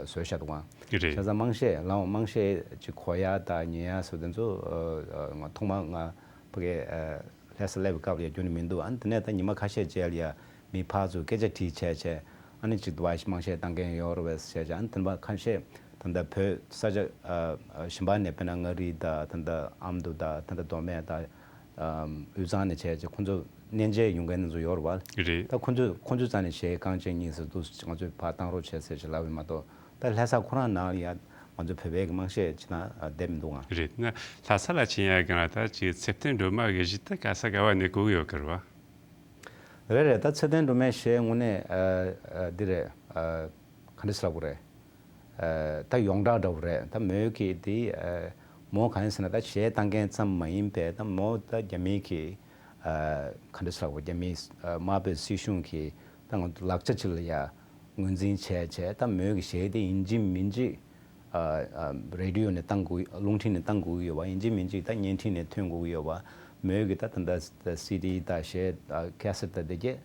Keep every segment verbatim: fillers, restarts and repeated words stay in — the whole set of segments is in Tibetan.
བཟོས་བཞག་འདུག་ཨང་། རེད། བྱས་ཙང་དམངས་གཞས་ལའང་དམངས་གཞས་ཅིག་གོ་ཡ་དང་ཉན་ཡ་སོགས་དེ་ཚོ་ང་ཐོག་མ་ང་ཕ་གི་ལྷ་ས་སླེབས་པའི་སྐབས་ལ་ཡ་རྒྱུན་ནས་མི་འདུག་ཨ་ནི་དེ་ནས་ད་ཉི་མ་ཁ་ཤས་རྗེས་ལ་ཡ་མི་ཕར་ཚུར་སྐད་ཆ་དྲིས་བྱས་བྱས་ཨ་ནི་ཅིག་དུ་བ་དམངས་གཞས་བཏང་མཁན་ཡོད་རེད་པས་བྱས་བྱས་ཨ་ནི་དེ་འདྲ་ཁ་ཤས་ད་ལྟ་བོད་ས་ཆ་གཞན་པ་ནས་དཔེར་ན་མངའ་རིས་དང་ད་ལྟ་ཨ་མདོ་དང་ད་ལྟ་མདོ་སྨད་དང་དབུས་གཙང་ནས་བྱས་བྱས་ཁོང་ཚོ་གནས་མཇལ་ཡོང་མཁན་དེ་ཚོ་ཡོད་རེད་པ། རེད། ད་ཁོང་ཚོས་ཁོང་ཚོའི་རྩ་ནས་གཞས་རྐང་གཅིག་གཉིས་ཟེར་འདུག་ང་ཚོས་ཕར་བཏང་རོགས་བྱས་ཟེར་ཞེས་ལབ་པ་མ་གཏོགས་ད་ལྷ་ས་ཁོ་རང་ནང་ལ་ཡང་ང་ཚོ་བོད་པའི་གི་དམངས་གཞས་ཅིག་ན་བསྡད་མི་འདུག་ཨང་། རེད་ན་ལྷ་ས་ལ་ཕྱིན་ཡ་གང་ལ་ད་ཅིག་ཚེ་བརྟན་སྒྲོལ་མ་གི་གཞས་ད་ག་ས་ག་བ་ནས་གོ་གི་ཡོད་གི་རེད་བ། རེད་རེད། ད་ཚེ་བརྟན་སྒྲོལ་མའི་གཞས་དངོས་གནས་འདི་རེད། ག་འདྲ་ཟེར་ལབ་དགོས་རེད། ད་ཡོངས་གྲགས་འདྲ་བོ་རེད། ད་མོས་གི་དེ་མོ་གང་ཡིན་ཟེར་ན་ད་གཞས་བཏང་མཁན་ཙམ་མ་ཡིན་པའི་ད་མོ་ད་རྒྱ་མིའི་གི་ག་འདྲ་ཟེར་བ་རྒྱ་མིའི་དམར་པོའི་སྲིད་གཞུང་གི་ད་ང་ཚོ་ལག་ཆ་ཅིག་ལ་ཡ་ངོས་འཛིན་བྱས་བྱས་ད་མོས་གི་གཞས་དེ་ཡིན་གཅིག་མིན་གཅིག་རེ་ཌི་ཡོ་ནས་བཏང་དགོས་རླུང་འཕྲིན་ནས་བཏང་དགོས་ཀྱི་ཡོད་པ་ཡིན་གཅིག་མིན་གཅིག་ད་བརྙན་འཕྲིན་ནས་ཐོན་དགོས་ཀྱི་ཡོད་པ་མོས་གི་ད་ད་ད་སི་ཌི་ད་གཞས་ཀེ་སེ་ཊི་ད་དེ་གས།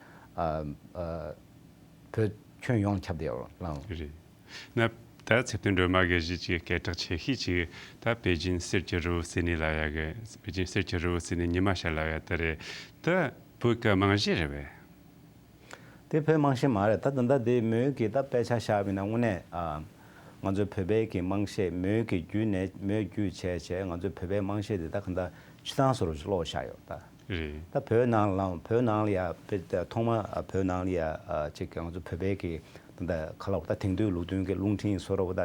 བོད་ཁྱོན་ཡོངས་ཁྱབ་བསྡད་ཡོད་ལགས། རེད། ན་ད་ཚེ་བརྟན་སྒྲོལ་མ་གི་གཞས་ཅིག་སྐད་གྲགས་ཆེ་ཤོས་ཅིག་ད་པེ་ཅིན་གསེར་གྱི་རི་བོ་རྩེ་ནས་ལབ་ཡ་གི་པེ་ཅིན་གསེར་གྱི་རི་བོ་རྩེ་ནས་ཉི་མ་ཤར་ལབ་ཡ་དེ་རེད། ད་བོད་ཀྱི་དམངས་གཞས་རེད་པས། དེ་བོད་དམངས་གཞས་མ་རེད། ད་ད་ལྟ་དེ་མོས་ཀྱི་ད་དཔེ་ཆ་བཞག་པ་ཡིན་ན་དངོས་གནས་ང་ཚོའི་བོད་པའི་གི་དམངས་གཞས་མོས་ཀྱི་བརྒྱུད་ནས་མོས་བརྒྱུད་བྱས་བྱས་ང་ཚོའི་བོད་པའི་དམངས་གཞས་དེ་ད་ག་འདྲ་སྤྱི་བཏང་བཟོ་འདྲ་ཅིག་ཀློག་བཞག་ཡོད་ད། རེད། ད་བོད་ནང་ལའང་བོད་ནང་ལ་ཡ་དཔེ་ཐོག་མ་བོད་ནང་ལ་ཡ་ཅིག་ང་ཚོ་བོད་པའི་གི་ད་ལྟ་ག་ལབ་ད་དེང་དུས་ལོ་རྒྱུས་ཀྱི་རླུང་འཕྲིན་བཟོ་འདྲ་བོ་ད་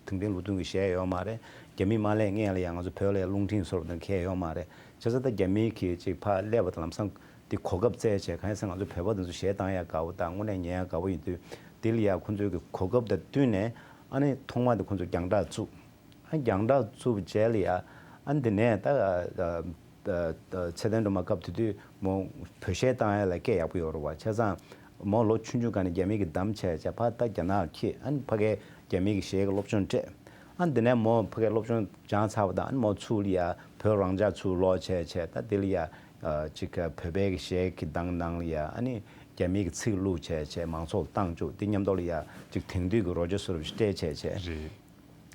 དེང་དུས་ལོ་རྒྱུས་ཀྱི་གཞས་ཡོད་མ་རེད། རྒྱ་མི་མ་སླེབས་སྔོན་ལ་ཡ་ང་ཚོ་བོད་ལ་ཡ་རླུང་འཕྲིན་བཟོ་འདྲ་བོ་ད་གང་ཡང་ཡོད་མ་རེད། བྱས་ཙང་ད་རྒྱ་མི་གི་ཅིག་ཕར་སླེབས་པ་དང་ལམ་སང་དེ་གོ་སྐབས་བཙལ་བྱས་གང་ཡིན་ཟེར་ང་ཚོ་བོད་པ་དེ་ཚོ་གཞས་བཏང་ཡ་དགའ་བོ་དང་དངོས་གནས་ཉན་ཡ་དགའ་བོ་ཡིན་དུས་དེ་ལ་ཡ་ཁོ་ཚོའི་གི་གོ་སྐབས་དང་བསྟུན་ནས་ཨ་ནི་ཐོག་མ་དེ་ཁོ་ཚོ་རྒྱང་བསྒྲགས་བཙུགས། ཨ་རྒྱང་བསྒྲགས་བཙུགས་པའི་རྗེས་ལ་ཡ་ཨ་འདི་ནས་ད་ཚེ་བརྟན་སྒྲོལ་མ་སྐབས་དེ་དུས་མོ་བོད་གཞས་བཏང་ཡ་ལ་སྐད་ཡག་པོ་ཡོད་རེད་བ། བྱས་ཙང་མོ་ལོ་ཆུང་ཆུང་སྒང་ནས་རྒྱ་མི་གི་གདམ་བྱས་བྱས་ཕར་ད་རྒྱ་ནག་ཁྱེད་ཨ་ནི་ཕ་གའི་རྒྱ་མི་གི་གཞས་ཀྱི་སློབ་སྦྱོང་སྤྲད། ཨ་འདི་ནས་མོ་ཕ་གའི་སློབ་སྦྱོང་སྦྱངས་ཚར་བ་དང་ཨ་ནི་མོ་ཚུར་ལ་ཡ་བོད་རང་འཇགས་ཚུར་ལོག་བྱས་བྱས་ད་དེ་ལ་ཡ་ཅིག་བོད་པའི་གི་གཞས་ཀྱི་གདངས་ནང་ལ་ཡ་ཨ་ནི་རྒྱ་མི་གི་ཚིག་བླུགས་བྱས་བྱས་མང་ཚོགས་ལ་བཏང་བཅུག་དེ་མཉམ་དུ་ལ་ཡ་ཅིག་དེང་དུས་ཀྱི་རོ་ཇེ་བཟོ་འདྲ་བོ་ཞིག་སྤྲད་བྱས་བྱས། རེད།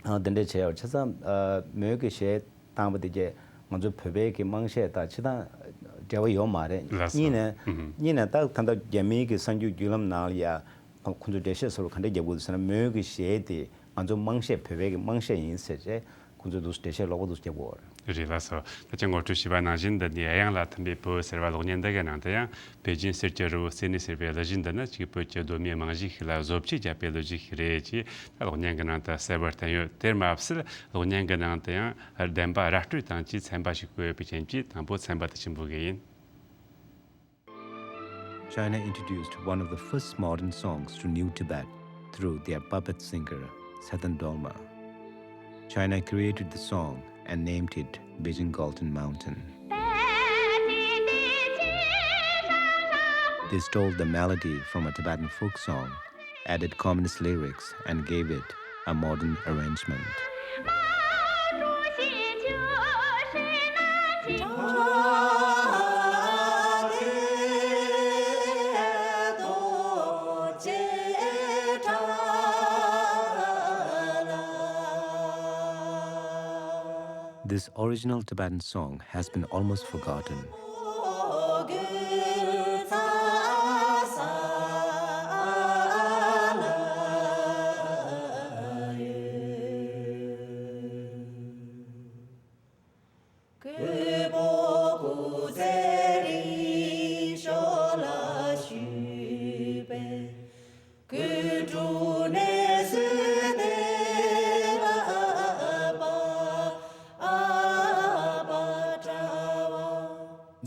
ཨ་དེ་འདྲ་བྱས་ཡོད། བྱས་ཙང་ཨ་མོས་ཀྱི་གཞས་བཏང་བ་དེ་གས་ང་ཚོ་བོད་པའི་གི་དམངས་གཞས་དང་ཅི་དང་འབྲེལ་བ་ཡོད་མ་རེད། ལགས་སོ། གཉིས་ནས་ཨུ་ཧུམ། གཉིས་ནས་ད་ད་ལྟ་རྒྱ་མིའི་གི་གསར་འགྱུར་བརྒྱུད་ལམ་ནང་ལ་ཡ་ཁོ་ཁོ་ཚོས་འགྲེལ་བཤད་སོགས་ག་འདྲ་རྒྱབ་དགོས་འདུག་ཟེར་ན་མོས་ཀྱི་གཞས་དེ་ང་ཚོ་དམངས་གཞས་བོད་པའི་གི་དམངས་གཞས་ཡིན་ཟེར་བྱས་ཁོ་ཚོས་འདུག་འགྲེལ་བཤད་ལོག་པ་འདུག་རྒྱབ་དགོས་རེད། རེད་ལགས་སོ། ད་ཅི་ངོ་སྤྲོད་བྱས་པ་ནང་བཞིན་འདི་ནས་དབྱངས་ལ་ཐིམ་པའི་བོད་ཟེར་བ་གློག་བརྙན་འདི་གའི་ནང་དུ་ཡང་པེ་ཅིན་གསེར་གྱི་རི་བོ་རྩེ་ནས་ཟེར་བའི་གླུ་གཞས་འདི་ནི་གཅིག་བོད་ཀྱི་གདོད་མའི་དམངས་གཞས་ཤིག་ལ་བཟོ་བཅོས་བརྒྱབ་པའི་གླུ་གཞས་ཤིག་རེད་ཅེས་ད་གློག་བརྙན་གྱི་ནང་དུ་གསལ་བོར་བསྟན་ཡོད། དེར་མ་ཟད་གློག་བརྙན་གྱི་ནང་དུ་ཡང་བདེན་པ་ར་སྤྲོད་དང་བཅས་ཚན་པ་ཞིག་བཀོད་ཡོད་པའི་རྐྱེན་གྱིས་དང་པོ་ཚན་པ་དེ་ཆེན་པོ་གི་ཡིན། China introduced one of the first modern songs to New Tibet through their puppet singer, Tsetan Dolma. China created the song and named it Beijing Golden Mountain. They stole the melody from a Tibetan folk song, added communist lyrics, and gave it a modern arrangement. This original Tibetan song has been almost forgotten.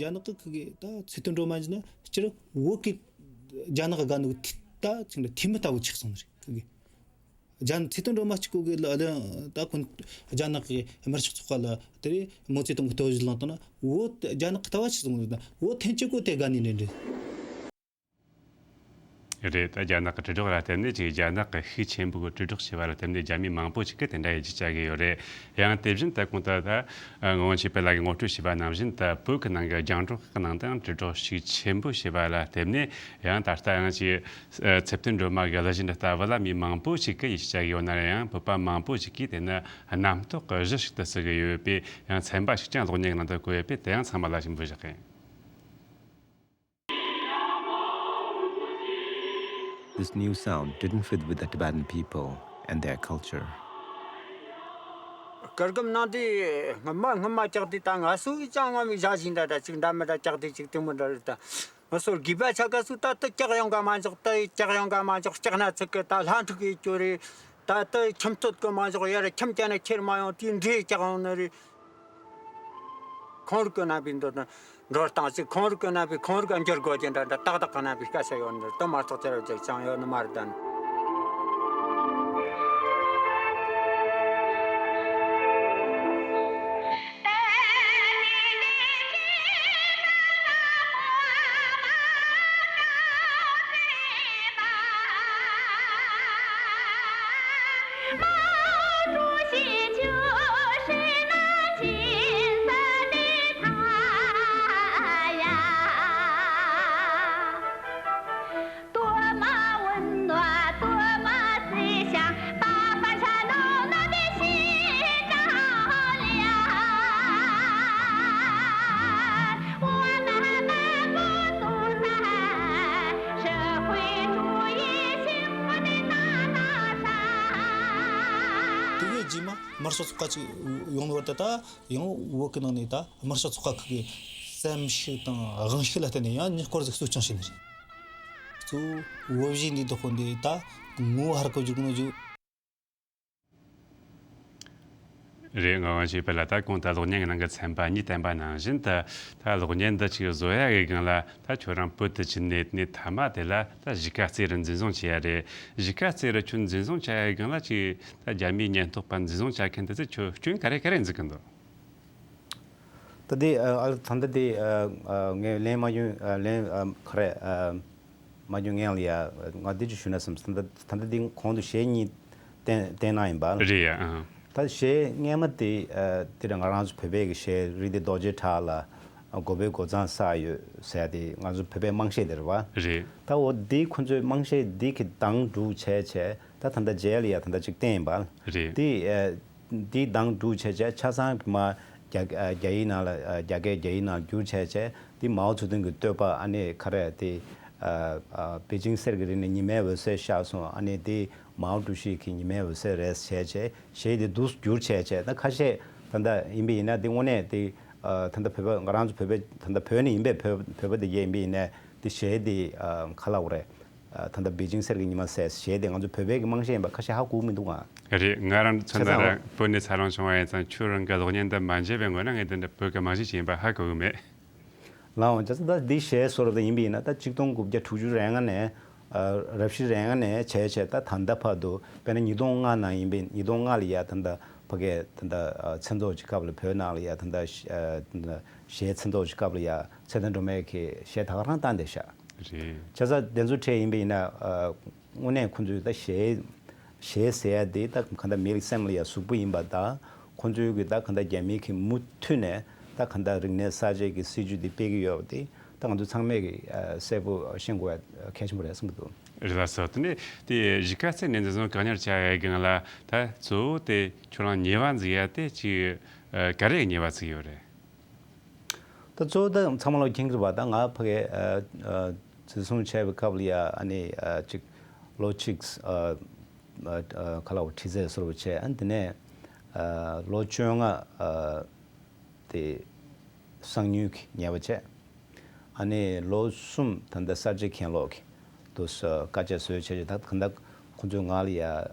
རྒྱ་ནག་གི་ཁུ་གེ་ད་ཚེ་ཏན་སྒྲོལ་མ་ཡིན་ན་སྤྱིར་བོད་ཀྱི་རྒྱ་ནག་གི་དགའ་ནོ་ད་ཚིག་འདི་ཐེ་མི་ལྟ་བུ་ཆགས་སོང་ནི་རེད། ཁུ་གེ་རྒྱ་ཚེ་ཏན་སྒྲོལ་མ་གཅིག་གོ་གི་ལ་ད་ཁོ་རྒྱ་ནག་གི་མར་ཤག་ཚོགས་པ་ལ་དེ་རེད་མའོ་ཙེ་ཏུང་གི་ལྟོ་གཞི་བླངས་བཏང་ན་བོད་རྒྱ་ནག་གི་ལྟ་བ་ཆགས་སོང་ནི་རེད། བོད་ཐེན་གཅིག་གོ་དེ་དགའ་ནི་རེད་འདྲ། རེད། ད་རྒྱ་ནག་གི་དྲིལ་སྒྲོག་ལ་བརྟེན་ནས་ཅིག་རྒྱ་ནག་གི་ཤུགས་ཆེན་པོའི་དྲིལ་སྒྲོག་བྱས་པ་ལ་བརྟེན་ནས་རྒྱ་མི་མང་པོ་ཞིག་གིས་དེ་འདྲ་ཡིད་ཆེས་བྱ་གི་ཡོད་རེད། ཡང་དེ་བཞིན་ད་གོང་དུ་ད་ངག་དབང་ཆོས་འཕེལ་ལགས་ཀྱིས་ངོ་སྤྲོད་བྱས་པ་ནང་བཞིན་ད་བོད་ཀྱི་ནང་གི་རྒྱང་སྒྲོག་ཁག་གི་ནང་དུའང་དྲིལ་སྒྲོག་ཤུགས་ཆེན་པོ་བྱས་པ་ལ་བརྟེན་ནས། ཡང་ད་ལྟ་ཡང་ཅིག་ཚེ་བརྟན་སྒྲོལ་མ་གི་གླུ་གཞས་འདི་ལྟ་བུ་ལ་མི་མང་པོ་ཞིག་གིས་ཡིད་ཆེས་བྱ་གི་ཡོད་ན་ཡང་། བོད་པ་མང་པོ་ཞིག་གིས་དེ་ནི་རྣམ་རྟོག་གི་གཞི་ཞིག་ཏུ་བརྩི་གི་ཡོད་པས། ཡང་ཚན་པ་ཞིག་ཀྱང་གློག་བརྙན་གྱི་ནང་དུ་བཀོད་ཡོད་པས། དེ་ཡང་ཚང་མ་ལ་ཞིབ་འཇུག་བྱེད་ཀྱི་ཡིན། This new sound didn't fit with the Tibetan people and their culture. གུར་གུམ་ནང་དེ་སྔོན་མ་སྔོན་མ་ཀྱག་དེ་ད་ང་སུ་ཅང་ངོ་མི་ཞག་བཞིན་འདྲ་འདྲ་ཅིག་འདྲ་མི་འདྲ་ཀྱག་དེ་ཅིག་དེ་མོ་འདྲ་རེད། ད་ང་སོར་དགོས་པ་ཆ་ག་སུ་ད་ད་ཀྱག་ཡོང་ག་མ་འཇོག་ད་ཀྱག་ཡོང་ག་མ་འཇོག་ཀྱག་ན་ཚིག་གི་ད་ལྷ་འཁྲུག་གི་སྐྱོ་རེད། ད་ལྟ་ཁྱིམ་སྟོད་ཀྱི་མ་འཇོག་ཡར་ཁྱིམ་རྒྱ་ནས་ཁྱེར་མ་ཡོང་དེའི་འདྲེ་ཀྱག་ཡོང་ནི་རེད། ཁོང་རིག་གི་རྣམ་པའི་འདོད་དོན་འགྲོ་སྟངས་ཅིག་ཁོང་རིག་གི་རྣམ་པའི་ཁོང་རིག་ག་འགྱུར་དགོས་ཀྱི་འདྲ་འདྲ་ཏག་ཏག་གི་རྣམ་པའི་སྐད་ཆ་ཡོད་ནི་རེད། དེ་མ་གཏོགས་ཅི་ར་ཅིག་ཅང་ཡོད་ནི་མ་རེད་ད། དེ་གའི་རྗེས་མ་དམར་ཤོག་ཚོགས་པ་ཅིག་ཡོང་བར་དུ་ད། ཡང་བོད་ཀྱི་ནང་ནས་ད་དམར་ཤོག་ཚོགས་པ་ཁག་གི་བསམ་ཤེས་དང་དབང་ཤེས་ལ་བརྟེན་ནས་ཡང་མྱི་སྐོར་ཟིག་གསོ་སྐྱོང་བྱས་ནི་རེད། གཙོ་བོ་བོད་གཞས་འདི་དག་པོ་འདི་ད་ངོ་བོ་ཧར་གོ་རྒྱུག་ནོ་རྒྱུག་རེད། ངག་དབང་ཆོས་འཕེལ་ལགས། ད་གོང་དུ་གློག་བརྙན་གྱི་ནང་གི་ཚན་པ་གཉིས་བསྟན་པ་ནང་བཞིན་དུ། ད་གློག་བརྙན་འདི་ཅིག་བཟོ་ཡ་གི་སྒང་ལ་ད་ཁྱོད་རང་བོད་དུ་ཕྱིན་ནས་ནས་མཐའ་མ་དེ་ལ་ད་གཞིས་ཀ་རྩེ་རུ་འཛིན་བཟུང་བྱས་ཡ་རེད། གཞིས་ཀ་རྩེ་རུ་ཁྱོད་འཛིན་བཟུང་བྱ་ཡ་གི་སྒང་ལ་ཅིག་ད་རྒྱ་མིའི་ཉེན་རྟོག་པ་འཛིན་བཟུང་བྱ་མཁན་དེ་ཚོས་ཁྱོད་སྐྱོན་ག་རེ་ག་རེ་འཛིན་གི་འདུག་ད་ལྟའི་ཨ་ཨ་ད་ལྟ་དེ་ཨ་ཨ་ངས་ལན་མ་རྒྱུན་ཨ་ལན་ཨ་ག་རེ་ཨ་མ་རྒྱུན་ངན་ལ་ཡ་ང་འདི་ཅིག་ཞུ་ན་བསམ། ད་ལྟ་ད་ལྟ་དེ་གོང་དུ་གཞས་གཉིས་བསྟན་བསྟན་གནང་ཡིན་པ། རེད་ཡ། ཨ། ད་གཞས་སྔས་མ་དེ་ཨ་དེ་ར་ང་རང་ཚོ་བོད་པའི་གི་གཞས་རིགས་དེ་རྡོ་རྗེ་བྲག་ལ་ཨ་མགོ་པའི་སྒོ་མཚམས་བསགས་ཡོད་ཟེར་ཡ་དེ་ང་ཚོ་བོད་པའི་དམངས་གཞས་དེ་རེད་བ། རེད། ད་འོ་དེ་ཁོ་ཚོའི་དམངས་གཞས་དེ་གི་གདངས་སྒྲུག་བྱས་བྱས་ད་ད་ལྟ་རྗེས་ལ་ཡ་ད་ལྟ་ཅིག་བསྟན་ཡིན་པ། རེད། དེ་ཨ། འདི་གདངས་སྒྲུག་བྱས་བྱས་ཆ་ཚང་གི་མ་རྒྱ་རྒྱ་ཡིག་ནང་ལ་རྒྱ་སྐད་རྒྱ་ཡིག་ནང་བསྒྱུར་བྱས་བྱས། འདི་མའོ་ཙེ་ཏུང་གི་བསྟོད་པ་ཨ་ནི་ག་རེ་དེ་པེ་ཅིང་གསེར་གྱི་རི་ནས་ཉི་མའི་འོད་ཟེར་ཤར་སོང་། ཨ་ནི་དེ་མའོ་ཀྲུའུ་ཞི་གི་ཉི་མའི་འོད་ཟེར་རེད་བྱས་བྱས་གཞས་དེ་འདུག་བསྒྱུར་བྱས་བྱས། ད་ཁ་ཤས་ད་ལྟ་ཡིན་པ་ཡིན་ན་དེ་དངོས་གནས་དེ་ད་ལྟ་བོད་པ་ང་རང་ཚོ་བོད་པའི་ད་ལྟ་བོད་ནས་ཡིན་པའི་བོད་བོད་པ་དེ་གས་ཡིན་པ་ཡིན་ན་དེ་གཞས་དེ་ག་ལབ་དགོས་རེད། ད་ལྟ་པེ་ཅིང་གསེར་གྱི་ཉི་མ་ཟེར་གཞས་དེ་ང་ཚོ་བོད་པའི་གི་དམངས་གཞས་ཡིན་པ་ཁ་ཤས་ཧ་གོ་མི་འདུག་ཨ། རེད། ང་རང་མཚོན་ན་རང་བོད་ནས་འཚར་ལོངས་བྱུང་བ་ཡིན་ཙང་ཁྱོད་རང་གི་གློག་བརྙན་འདི་མ་མཇལ་བའི་སྔོན་ན་ངས་འདི་འདྲ་བོད་ཀྱི་དམངས་གཞས་ཅིག་ཡིན་པ་ཧ་གོ་གི་མེད། ལའང་བྱས་ཙང་ད་འདི་གཞས་བཟོ་ར་ད་ཡིན་པ་ཡིན་ན་ད་གཅིག་སྟོང་དགུ་བརྒྱ་དྲུག་ཅུ་རེ་ལྔ་ནས་རབ་བྱུང་རེ་ལྔ་ནས་བྱས་བྱས་ད་ད་ལྟ་བར་དུ་དཔེར་ན་ཉིས་སྟོང་ལྔ་ནང་ཡིན་པ་ཡིན་ཉིས་སྟོང་ལྔ་ལ་ཡ་ད་ལྟ་ཕ་གིའི་ད་ལྟ་མཚན་ཚོགས་ཀྱི་སྐབས་ལ་བོད་ནང་ལ་ཡ་ད་ལྟ་གཞས་མཚན་ཚོགས་ཀྱི་སྐབས་ལ་ཡ་ཚེ་བརྟན་སྒྲོལ་མས་ཀྱི་གཞས་ད་ག་རང་བཏང་བསྡད་ཤག་རེད། བྱས་ཙང་དེ་ཚོ་འཕྲད་ཡིན་པ་ཡིན་ན་དངོས་གནས་ཁོང་ཚོས་ད་གཞས་གཞས་ཟེར་ཡ་དེ་ད་གང་ལྟར་མི་རིགས་སེམས་ལ་ཡ་ཟུག་པོ་ཡིན་པ་དང་། ཁོང་ཚོའི་གི་ད་གང་ལྟར་རྒྱ་མི་གི་མུ་མཐུད་ནས་ད་གང་ལྟར་རིག་གནས་གསར་བརྗེ་གི་སྲིད་བྱུས་དེ་སྤེལ་གི་ཡོད་པ་དེ་ད་ང་ཚོ་ཚང་མས་གི་གསལ་པོ་ཤེས་དགོས་པ་གལ་ཆེན་པོ་རེད་བསམ་གི་འདུག་རེད་ལགས་སོ། དེ་ནས་དེ་གཞིས་ཀ་རྩེ་ནས་འཛིན་བཟུང་བཀག་ཉར་བྱ་ཡའི་སྒང་ལ་ད་གཙོ་བོ་དེ་ཁྱོད་རང་ཉེས་པ་འཛུགས་ཡ་དེ་ཅིག་ག་རེ་ཉེས་པ་བཙུགས་ཡོད་རེད། ད་གཙོ་བོ་ད་ཚང་མ་ལ་མཁྱེན་གྱི་རེད་པ། ད་ང་ཕ་གིའི་ཨ་ཨ་འཛིན་བཟུང་བྱས་པའི་སྐབས་ལ་ཡ་ཨ་ནི་ཨ་ཅིག་ལོ་གཅིག་ཨ་ཨ་ཨ་ཁ་ལག་ཁྲི་ཚེ་ཟུར་བ་བྱས། ཨ་ནི་དེ་ནས་ཨ་ལོ་བཅོ་ལྔ་ཨ་དེ་གསང་ཉུལ་གྱི་ཉེས་པ་བྱས། ཨ་ནི་ལོ་གསུམ་ད་ལྟ་གསར་བརྗེ་གྱེན་ལོག་གི་དུ་ས་དཀའ་སྤྱད་བཟོས་བྱས་བྱས། ད་གང་ལྟར་ཁོང་ཚོས་ང་ལ་ཡ་ཨ་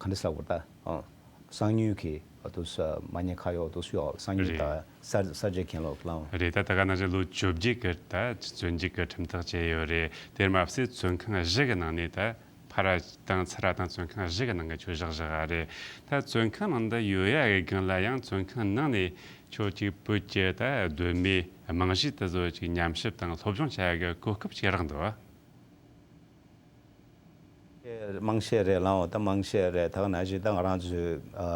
ག་འདྲ་ཟེར་དགོས་རེད་ད། ཨ། གསང་ཉུལ་གྱི་འོ་དུ་ས་མ་ཉེས་ཁ་གཡོག་དུ་སུ་ཡོད་གསང་ཉུལ་རེད། དང་གསར་གསར་བརྗེ་གྱེན་ལོག་ལའང་། རེད། ད་ད་ག་ནང་བཞིན་ལོ་བཅོ་བརྒྱད་ཀྱི་ད་བཙོན་འཇུག་གི་ཁྲིམས་ཐག་བཅད་ཡོད་རེད། དེར་མ་ཟད་བཙོན་ཁང་བཞི་གི་ནང་ནས་ད་ཕ་ར་དང་ཚུ་ར་དང་བཙོན་ཁང་བཞི་གི་ནང་གི་ཁྱོད་བཞག་བཞག་ཨ་རེད། ད་བཙོན་ཁང་ནང་དུ་ཡོད་ཡ་གི་སྒང་ལ་ཡང་བཙོན་ཁང་ནང་ནས་ཁྱོད་ཀྱིས་བོད་ཀྱི་ད་གདོད་མའི་དམངས་གཞས་དེ་ཚོ་ཅིག་ཉམས་ཞིབ་དང་སློབ་སྦྱོང་བྱ་ཡ་གི་གོ་སྐབས་ཅིག་རག་འདུག་ཨ། དམངས་གཞས་རེད་ལའང་ད་དམངས་གཞས་རེད། ད་ག་ནང་བཞིན་ད་ང་རང་ཚོའི་ཨ་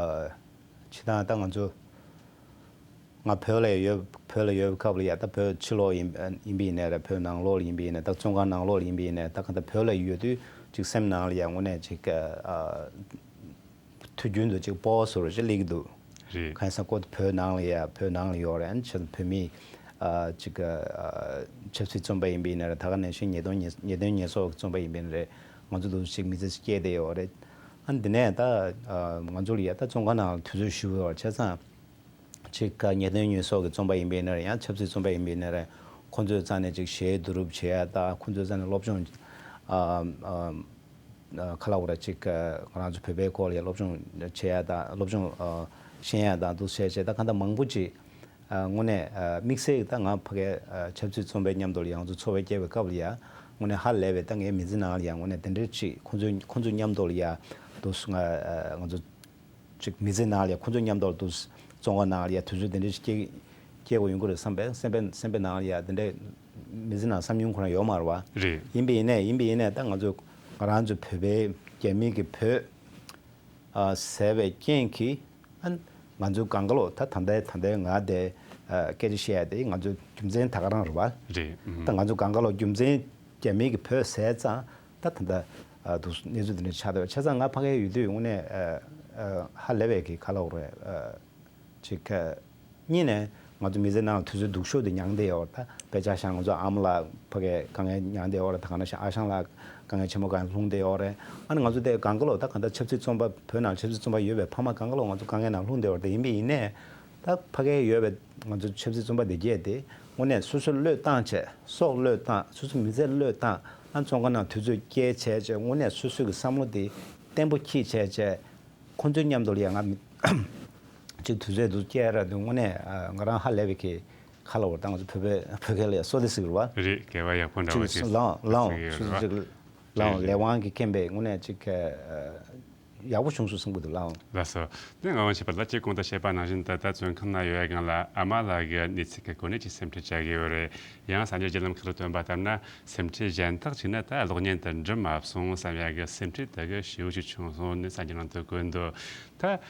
ཕྱི་ཐང་ད་ང་ཚོ་ང་བོད་ལ་ཡོད་བོད་ལ་ཡོད་པའི་སྐབས་ལ་ཡ་ད་བོད་ཕྱི་ལོགས་ཡིན་ཡིན་པ་ཡིན་ནའི་རེད། བོད་ནང་ལོགས་ལ་ཡིན་པ་ཡིན་ནའི་ད་བཙོན་ཁང་ནང་ལོགས་ལ་ཡིན་པ་ཡིན་ནའི་ད་ག་ད་བོད་ལ་ཡོད་དུས་ཅིག་སེམས་ནང་ལ་ཡ་དངོས་གནས་ཅིག་ཨ། དུས་རྒྱུན་དུ་ཅིག་སྤོབས་པ་བཟོ་འདྲ་ཅིག་སླེབས་ཀྱི་འདུག་རེད། གང་ཡིན་ཟེར་ན་ཁོ་བོད་ནང་ལ་ཡ་བོད་ནང་ལ་ཡོད་རེད། ཨ་ནི་བོད་མི་ཨ་ཅིག་ཨ་ཆབ་སྲིད་བཙོན་པ་ཡིན་པ་ཡིན་ན་རེད། ད་ག་ནང་བཞིན་ཉེས་དོན་ཉེས་ཉེས་དོན་ཉེས་གསོག་གི་བཙོན་པ་ཡིན་པ་ཡིན་ན་རེད། ང་ཚོ་འདུག་ཅིག་མི་ཚེ་ཅིག་སྐྱེལ་བསྡད་ཡོད་རེད། ཨ་ནི་འདི་ནས་ད་ཨ་ང་ཚོ་ལ་ཡ་ད་བཙོན་ཁང་ནང་ལ་དུས་ཚོད་ཞུ་ཡོད་རེད། བྱས་ཙང་། ཅིག་ག་ཉེས་དོན་ཉེས་གསོག་གི་བཙོན་པ་ཡིན་པ་ཡིན་ན་རེད། ཡང་ཆབ་སྲིད་བཙོན་པ་ཡིན་པ་ཡིན་ན་རེད། ཁོང་ཚོའི་རྩ་ནས་ཅིག་གཞས་བསྡུ་རུབ་བྱེད་ཡ་དང་ཁོང་ཚོའི་རྩ་ནས་སློབ་སྦྱོང་ཨ་ཨ་ཨ་ག་ལབ་དགོས་རེད། ཅིག་ང་རང་ཚོ་བོད་པའི་སྐོར་ལ་ཡ་སློབ་སྦྱོང་བྱེད་ཡ་དང་སློབ་སྦྱོང་ཨ་ཤེས་ཡ་དང་འདུག་བྱས་བྱས་ད་གང་ལྟར་མང་པོ་ཅིག་ཨ་དངོས་གནས་ཨ་དམིགས་བསལ་གྱི་ད་ང་ཕ་གའི་ཨ་ཆབ་སྲིད་བཙོན་པའི་མཉམ་དུ་ལ་ཡ་ང་ཚོ་འཚོ་བ་སྐྱེལ་བའི་སྐབས་ལ་ཡ་དངོས་གནས་ཧ་ལས་པའི་ད་ངའི་མི་ཚེ་ནང་ལ་ཡ་དངོས་གནས་དེ་འདྲའི་ཅིག་ཁོང་ཚོའི་ཁོང་ཚོའི་མཉམ་དུ་ལ་ཡ་འདུག་ང་ཨ་ང་ཚོ། ཅིག་མི་ཚེ་ནང་ལ་ཡ་ཁོ་ཚོའི་མཉམ་དུ་ལ་འདུག་བཙོན་ཁང་ནང་ལ་ཡ་དུས་ཚོད་དེ་འདྲའི་ཞིག་སྐྱེལ་སྐྱེལ་དགོས་ཡོང་གི་རེད་བསམ་པའི་སེམས་པའི་སེམས་པའི་ནང་ལ་ཡ་དེ་འདྲའི་མི་ཚེ་ནང་བསམ་མྱོང་ཁོ་རང་ཡོད་མ་རེད་བ། རེད། ཡིན་པ་ཡིན་ནའི་ཡིན་པ་ཡིན་ནའི་ད་ང་ཚོ་ང་རང་ཚོ་བོད་པའི་རྒྱ་མི་གི་བོད་ཨ་ཟེར་བའི་རྐྱེན་གྱིས་ཨ་ང་ཚོ་གང་ག་ལོ་ད་ད་ལྟའི་ད་ལྟའི་ང་དེ་ཨ་སྐད་ཆ་བཤད་ཡ་དེ་ང་ཚོ་རྒྱུ་མཚན་ད་ག་རང་རེད་བ། རེད། ཨུམ། ད་ང་ཚོ་གང་ག་ལོ་རྒྱུ་མཚན་རྒྱ་མི་གི་བོད་ཟེར་ཙང་། ད་ད་ལྟ་ཨ་འདུག་གནས་ཚུལ་འདི་འདྲ་ཆགས་བསྡད་པ་བྱས་ཙང་ང་ཕ་གིར་ཡོད་དུས་དངོས་གནས་ཨ་ཨ་ཧ་ལས་པའི་གི་ག་ལབ་དགོས་རེད། ཨ་ཅིག་ཨ་གཉིས་ནས་ང་ཚོ་མི་ཚེ་ནང་ལ་དུས་ཚོད་སྡུག་ཤོས་དེ་མྱངས་བསྡད་ཡོད་རེད། ད་དཔེ་ཆ་བཞག་ན་ང་ཚོ་ཨ་མ་ལགས་ཕ་གིར་དཀའ་ངལ་མྱངས་བསྡད་ཡོད་རེད། ད་ག་ནང་བཞིན་ཨ་ཞང་ལགས་དཀའ་ངལ་ཆེན་པོ་གང་ལྷུང་བསྡད་ཡོད་རེད། ཨ་ནི་ང་ཚོ་དེ་གང་ག་ལོ་ད་གང་ལྟར་ཆབ་སྲིད་བཙོན་པ་བོད་ནང་ཆབ་སྲིད་བཙོན་པ་ཡོད་པའི་ཕ་མ་གང་ག་ལོ་ང་ཚོ་དཀའ་ངལ་ནང་ལྷུང་བསྡད་ཡོད་རེད། དེ་ཡིན་པ་ཡིན་ནའི། ད་ཕ་གིར་ཡོད་པའི་ང་ཚོ་ཆབ་སྲིད་བཙོན་པ་སྡེ་བརྒྱད་དེ་དངོས་གནས་སོ་སོ་བློས་བཏང་བྱས་སྲོག་བློས་བཏང་སོ་སོ་མི་ཚེ་བློས་བཏང་ཨ་བཙོན་ཁང་ནང་དུས་ཚོད་བསྐྱལ་བྱས་བྱས་དངོས་གནས་སོ་སོ་གི་བསམ་བློ་དེ་བརྟན་པོ་འཁྱེར་བྱས་བྱས་ཁོང་ཚོའི་མཉམ་དུ་ལ་ཡ་ང་མི་ཅིག་དུས་ཚོད་དུ་བསྐྱལ་ར་དུས་དངོས་གནས་ཨ་ང་རང་ཧ་ལས་པའི་གི་ཁ་ལ་བོར་ད་ང་ཚོ་བོད་པའི་བོད་སྐད་ལ་ཡ་བསོད་བདེ་ཟེར་གི་རེད་བ། རེད། དགེ་བ་ཡག་པོ་འདྲ་བ་ཅིག་ཞིག་ལའང་ལའང་ཟེར་གི་སོ་སོ་རེད་བ། ཅིག་ལའང་རེད། ལས་དབང་གིས་ཁེངས་པའི་དངོས་གནས་ཅིག་ཡག་པོ་བྱུང་སོང་བསམ་གྱི་འདུག་ལགས། ལགས་སོ། དེ་ང་དབང་ཆེ་བ་ལ་གཅིག་གོང་དུ་བཤད་པ་ནང་བཞིན་ད་ལྟ་བཙོན་ཁང་ན་ཡོད་ཡ་སྒང་ལ་ཨ་མ་ལགས་ཀྱི་གནས་ཚུལ་གྱི་སྒོ་ནས་ཅིག་སེམས་ཁྲལ་བྱ་གི་ཡོད་རེད། ཡང་གསར་འགྱུར་བརྒྱུད་ལམ་ཁག་ལ་ཐོན་པ་ལྟར་ན་སེམས་ཁྲལ་གཞན་དག་ཅིག་ནི་ད་གློག་བརྙན་དུ་འགྲུབ་མ་སོང་བསམ་ཡ་གི་སེམས་ཁྲལ་དེ་གི་ཞེ་པོ་ཅིག་བྱུང་སོང་ནི་གསར་འགྱུར་ནང་དུ་བཀོད་འདུག་ད་ཨ་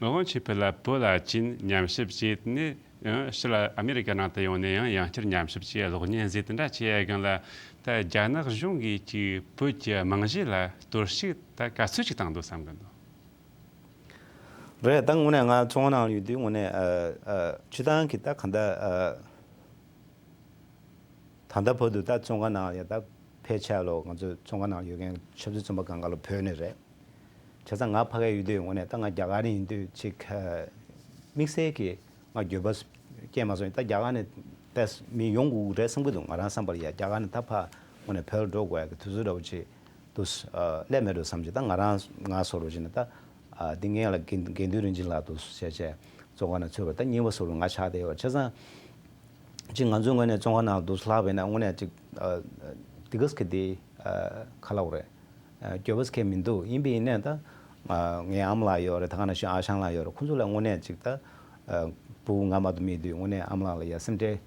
ང་དབང་ཆེ་བ་ལ་བོད་ལ་ཕྱིན་ཉམས་ཞིབ་བྱས་ནས། ཡང་ཕྱི་ལ་ཨ་མེ་རི་ཀ་ནང་དུ་ཡོང་ནས་ཡང་ཡང་བསྐྱར་ཉམས་ཞིབ་བྱས་གློག་བརྙན་བཟོས་དེ་འདྲ་བྱས་ཡ་སྒང་ལ་ད་རྒྱ་ནག་གཞུང་གིས་ཀྱི་བོད་ཀྱི་རྨང་གཞི་ལ་གཏོར་བཤིག་ད་ག་ཚོད་ཅིག་བཏང་འདུག་བསམ་གི་འདུག་རེད། ད་དངོས་གནས་ང་བཙོན་ཁང་ནང་ཡོད་དུས་དངོས་གནས་ཨ་ཨ་སྤྱི་བཏང་གི་ད་ག་འདྲ་ཨ། ད་ལྟ་བར་དུ་ད་བཙོན་ཁང་ནང་ཡ་ད་ཕལ་ཆེར་ལོ་ང་ཚོ་བཙོན་ཁང་ནང་ཡོད་མཁན་ཆབ་སྲིད་བཙོན་པ་སྒང་ག་ལ་བོད་ནས་རེད། བྱས་ཙང་ང་ཕ་གིར་ཡོད་དུས་དངོས་གནས་ད་ང་རྒྱ་གར་ནས་ཡིན་དུས་ཅིག་དམིགས་བསལ་གྱི་ང་འགྱོད་པ་སྐྱེས་མ་སོང་། ད་རྒྱ་གར་ནས་ཏོག་ཙམ་མི་ཡོང་དགོས་རེད་བསམ་གྱི་འདུག་ང་རང་བསམ་པར་ཡ་རྒྱ་གར་ནས་ད་ཕར་དངོས་གནས་བོད་ལ་འགྲོ་དགོས་ཡ་གི་དུས་ཚོད་འདྲ་བོ་ཅིག་འདུག་སླེབས་མེད་འགྲོ་བསམ་གྱི། ད་ང་རང་ང་སོ་རུ་བྱས་ན་ད་འདི་ངས་ལ་དགེ་དགེ་འདུན་རིན་ཆེན་ལགས་འདུག་བྱས་བྱས་བཙོན་ཁང་ནང་ཚུད་པ་ད་གཉིས་པ་སོ་རུ་ང་ཆགས་བསྡད་ཡོད། བྱས་ཙང་། ཅིག་ང་ཚོའི་ངོས་ནས་བཙོན་ཁང་ནང་དུ་ལྷག་པས་ན་དངོས་གནས་ཅིག་ཨ་དེ་ག་ཟེར་གི་དེ་ཨ་ག་ལབ་དགོས་རེད། ཨ་འགྱོད་པ་ཟེར་མཁན་མི་འདུག་ཡིན་པས་ཡིན་ནའི་ད་ཨ་ངའི་ཨ་མ་ལགས་ཡོད་རེད། ད་ག་ནང་བཞིན་ཨ་ཞང་ལགས་ཡོད་རེད། ཁོང་ཚོ་ལ་དངོས་གནས་ཅིག་ད་ཨ་ཕྲུ་གུ་ང་མ་གཏོགས་མེད་དུས་དངོས་གནས་ཨ་མ་ལགས་ལ་ཡ་སེམས་ཁྲལ་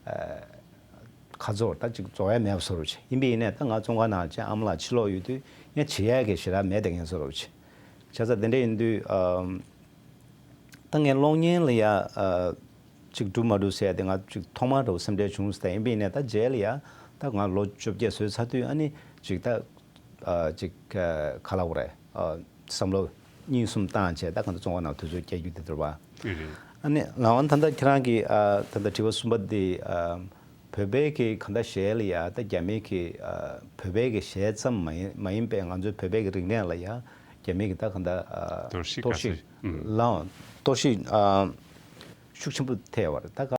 ཨ་ག་ཚོད་ད་ཅིག་རྫོགས་ཡ་མེད་པ་བཟོ་འདྲ་བྱས། ཡིན་པས་ཡིན་ནའི་ད་ང་བཙོན་ཁང་ནང་བྱས་ཨ་མ་ལགས་ཕྱིར་ལོག་ཡོད་དུས་ཡང་བྱེད་ཡ་གི་ཞེ་དྲག་མེད་བསྡད་མཁན་བཟོ་འདྲ་བྱས། བྱས་ཙང་དེ་འདྲ་ཡིན་དུས་ཨ། ད་ངས་གློག་བརྙན་ལ་ཡ་ཨ་ཅིག་འགྲུབ་མ་འགྲུབ་ཟེར་ཡ་དེ་ང་ཅིག་ཐོག་མར་འདྲ་བོ་སེམས་ཁྲལ་བྱུང་ཟེར། ཡིན་པས་ནས་ད་རྗེས་ལ་ཡ་ད་ང་ལོ་བཅོ་བརྒྱད་བཟོས་ཚར་དུས་ཨ་ནི་ཅིག་ད་ཨ་ཅིག་ཨ་ག་ལབ་དགོས་རེད། ཨ་བསམ་བློ་གཉིས་གསུམ་བཏང་བྱས་ད་གང་ལྟར་བཙོན་ཁང་ནང་དུས་ཚོད་བསྐྱལ་རྒྱུ་དེ་འདྲ་བ། ཨ་ནི་ལགས་འོང་ད་ལྟ་ཁྱེད་རང་གིས་ཨ་ད་ལྟ་དྲི་བ་གསུམ་པ་འདི་ཨ་བོད་པའི་གི་གང་ལྟར་གཞས་ལ་ཡ་ད་རྒྱ་མིའི་གི་ཨ་བོད་པའི་གི་གཞས་ཙམ་མ་ཡིན་མ་ཡིན་པའི་ང་ཚོའི་བོད་པའི་གི་རིག་གནས་ལ་ཡ་རྒྱ་མིའི་གི་ད་གང་ལྟར་ཨ་གཏོར་བཤིག་གཏོར་བཤིག་ག་ཚོད། ཨུམ། ལའང་གཏོར་བཤིག་ཨ་ཤུགས་ཆེན་པོ་ཐེབས་པ་རེད། ད་ག་